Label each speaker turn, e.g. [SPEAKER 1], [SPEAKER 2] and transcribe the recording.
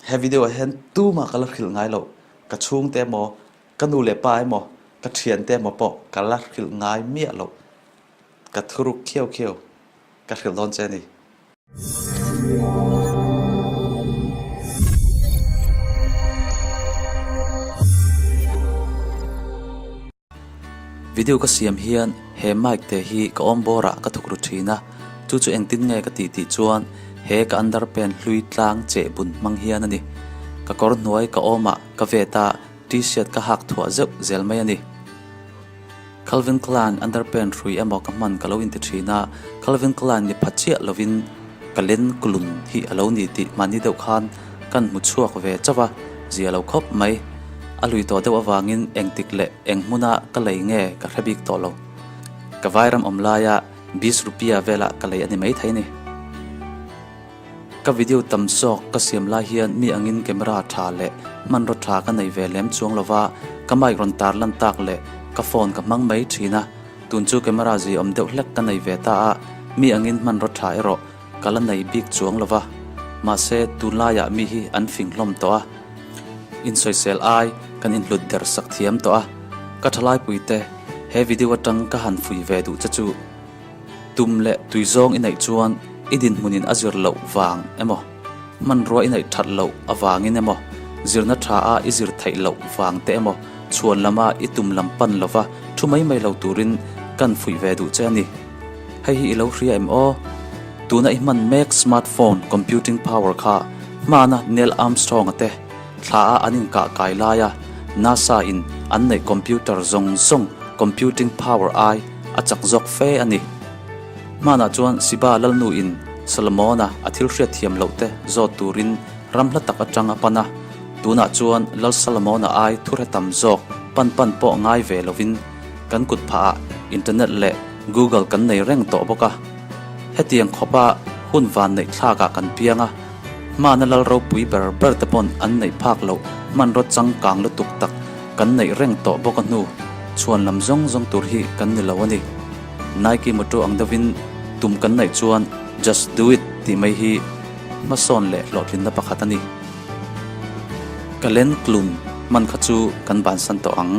[SPEAKER 1] He video ah hian tumah ka la hrilh ngai lo. Ka chhungte emaw, ka nu leh pa emaw, ka thiante emaw pawh ka la hrilh ngai miah lo. Ka thuruk khiau khiau ka hrilh dawn che a ni. Video ka siam hian he mic te hi ka awm bawr ah ka thuk ru thin a, chu chu engtin nge ka tih tih chuan he ka underpant hlui tlang cheh bun hmang hian a ni. Ka kawr hnuai ka awm ah ka vet a, t-shirt ka hak thuah zeuh zel mai a ni. Calvin Klein underpant hrui emaw ka hman ka lo inti thin a, Calvin Klein ni pha chiah lovin ka len kulun hi a lo ni tih mahni deuh khan kan hmu chhuak ve chauh a, zia lo khawp mai. A lui tawh deuh avangin engtik leh eng hmuna ka lei nge ka hre bik tawh lo. Ka vairam awm laia bis rupia velah ka lei a ni maithei a ni. Ka video tam zawk ka siam lai hian mi angin camera tha leh hmanraw tha ka nei ve lem chuang lova, ka mic rawn tar lan tak leh ka phone ka hmang mai thin a, tun chu camera zui awm deuh hlek ka nei ve ta a, mi angin hmanraw tha erawh ka la nei bik chuang lova, mahse tunlaiah mi hi an fing hlawm tawh a, insawisel ai kan inhlut der sak thiam tawh a, ka thalaipuite he video atang ka han fui ve duh che chu. Tum leh tui zawng i neih chuan i dinhmunin a zir loh vang emaw, hmanrua i neih that loh avangin emaw, zirna tha a i zir theih loh vang te emaw chhuan lama i tum lam pan lova thu mai mai lo turin kan fuih ve duh che a ni. Hei hi i lo hria em aw? Tuna i hman mek smartphone computing power kha hmana Neil Armstrong-a te thla a an inkah kai laia NASA in an neih computer zawng zawng computing power ai a chak zawk fe a ni. Hmanah chuan Siba lalnu in Solomona a thil hriat thiam loh te zawt turin ram hla tak atang a pan a, tunah chuan Lal Solomona ai thurhe tam zawk pan pan pawh ngai ve lovin kan kut phah ah internet leh Google kan nei reng tawh bawk a. Hetiang khawpa hun van neih thlakah kan piang a, hmana lal ropui ber ber te pawn an neih phak loh hmanraw changkang lutuk tak kan neih reng tawh bawk a hnu chhuan lam zawng zawng tur hi kan ni lo a ni. Nike motto ang deuhin tum kan neih chuan just do it tih mai hi hmasawn leh hlawhtlinna pakhat a ni. Ka len klun hman kha chu kan bansan tawh ang.